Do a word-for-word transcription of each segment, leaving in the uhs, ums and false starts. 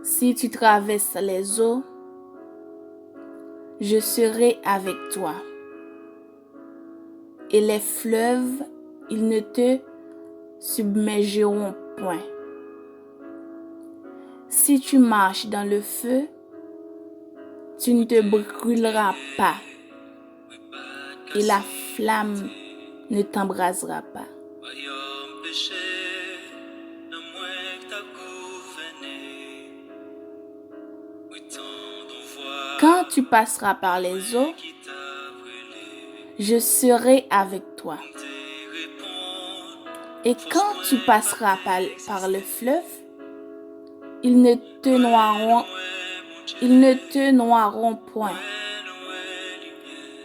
Si tu traverses les eaux, je serai avec toi. Et les fleuves, ils ne te submergeront point. Si tu marches dans le feu, tu ne te brûleras pas, et la flamme ne t'embrasera pas. Quand tu passeras par les eaux, je serai avec toi. Et quand tu passeras par, par le fleuve, ils ne te noieront, ils ne te noieront point.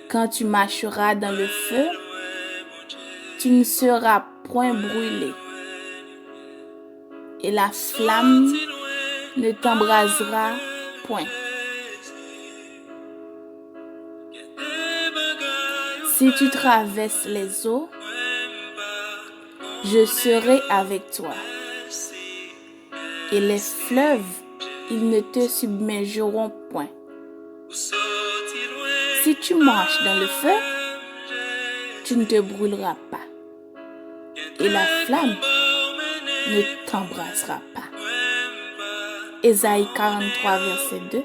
Quand tu marcheras dans le feu, tu ne seras point brûlé, et la flamme ne t'embrasera point. Si tu traverses les eaux, je serai avec toi, et les fleuves, ils ne te submergeront point. Si tu marches dans le feu, tu ne te brûleras pas, et la flamme ne t'embrasera pas. Ezayi karanntrwa, vèsè de.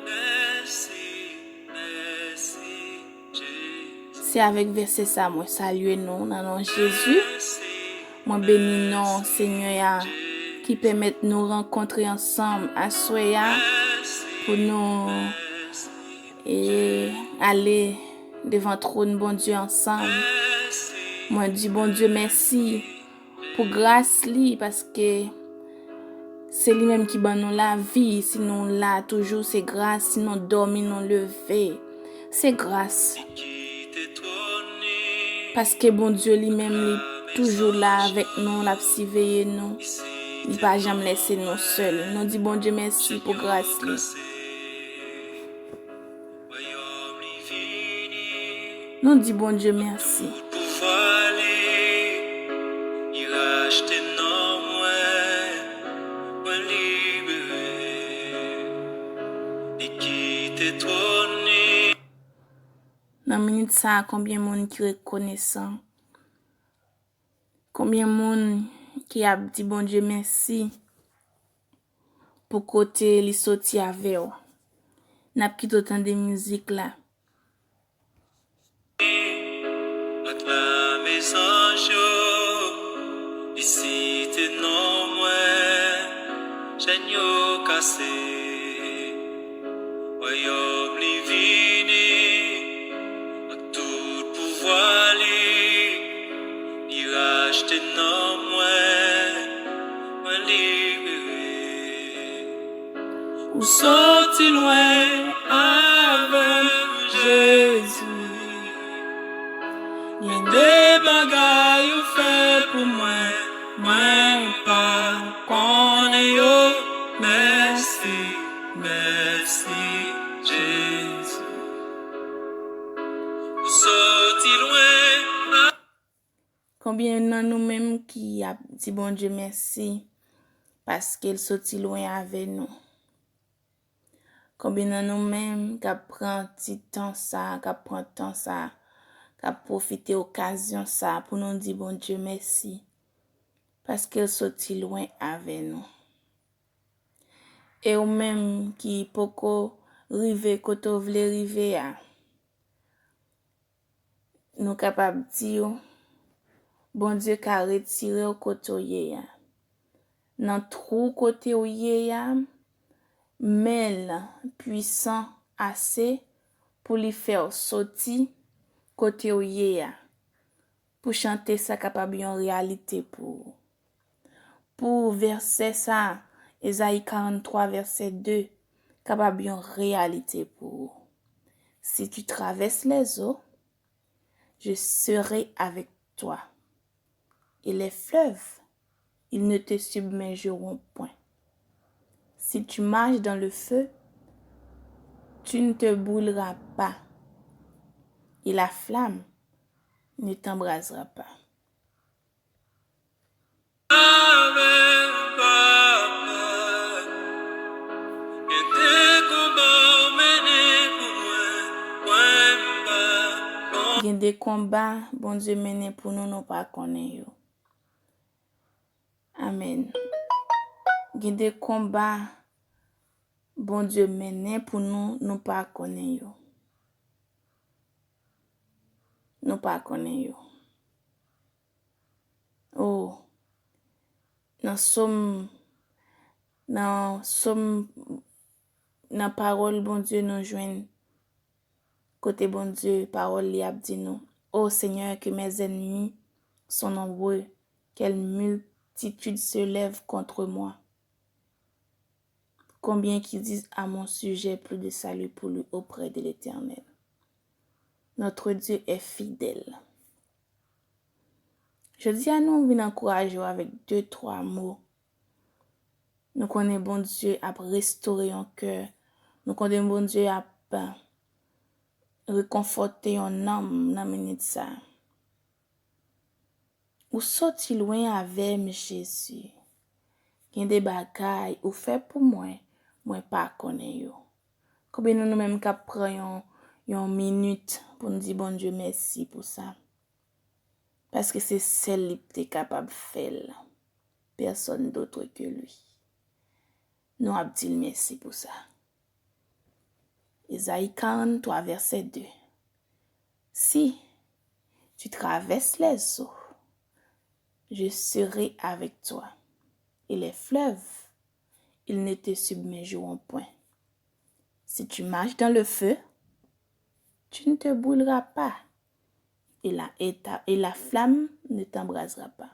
Se avèk vèsè sa mwen salye nou nan non Jezi. Mwen beni non Senyè a ki pèmèt nou rankontre ansanm aswè a pou nou e ale devan twòn Bondye ansanm. Mwen di Bondye mèsi pou gras li, paske se li menm ki ban nou lavi. Si nou la toujou, se gras. Si nou dòmi, nou leve, se gras. Paske Bondye li menm, li toujou la avèk nou, l ap siveye nou. Li pa janm lèse nou sèl. Nou di Bondye mèsi pou gras li. Nou di Bondye mèsi. Pouvwa li, li rachte non mwen, mwen libere. Li kite twòn li. Nan minit sa a, konbyen moun ki rekonesan? Konbyen moun ki ap di Bondye mèsi pou kote li soti avè w? N ap kite w tande mizik la. Ak lame zanj yo, li site non mwen, chèn yo kase. Wayòm li vini, ak tout pouvwa li, li rachte nanm mwen, mwen libere. Ou soti lwen avè m, Jezi. Gen de bagay ou fè pou mwen, mwen pa konnen yo. Mèsi, mèsi, Jezi. Ou soti lwen. Konbyen nan nou menm ki ap di Bondye mèsi paske l soti lwen avè nou? Konbyen nan nou menm k ap pran ti tan sa, k ap pran tan sa, k ap pwofite okazyon sa pou nou di Bondye mèsi paske l soti lwen avè nou? E ou menm ki poko rive kote w vle rive a, nou kapab di w, Bondye ka retire w kote w ye a. Nan twou kote w ye a, men l pwisan ase pou li fè w soti kote w ye a, pou chante sa kapab yon reyalite pou ou. Pou vèsè sa, Ezayi karanntrwa, vèsè de, kapab yon reyalite pou ou. Si tu traverses les eaux, je serai avec toi, et les fleuves, ils ne te submergeront point. Si tu marches dans le feu, tu ne te brûleras pas, et la flamme ne t'embrasera pas. Amen, papa. De konba Bondye mennen pou nou, nou pa konnen yo. Amèn. Gen de konba Bondye mennen pou nou, nou pa konnen yo. Nou pa konnen yo. Oh, nan Sòm, nan Sòm, nan pawòl Bondye nou jwenn, kote Bondye, pawòl li ap di nou, Ô Seigneur, que mes ennemis sont nombreux, quelle multitude se lève contre moi. Combien qui disent à mon sujet plus de salut pour lui auprès de l'Éternel. Notre Dieu est fidèle. Jodi a nou vin ankouraje w avèk de twa mo. Nou konnen Bondye ap restore yon kè. Nou konnen Bondye ap rekonfòte yon nanm nan minit sa. Ou soti lwen avè m, Jezi. Gen de bagay ou fè pou mwen, mwen pa konnen yo. Konbyen nan nou menm k ap pran yon, yon minit pou n di Bondye mèsi pou sa? Paske se sèl li te kapab fè l. Personne d'autre que lui. Nou ap di l mèsi pou sa. Ezayi karannntwa, vèsè de. Si tu traverses les eaux, je serai avec toi. Et les fleuves, ils ne te submergeront point. Si tu marches dans le feu, tu ne te brûleras pas. Et la, et ta- et la flamme ne t'embrasera pas.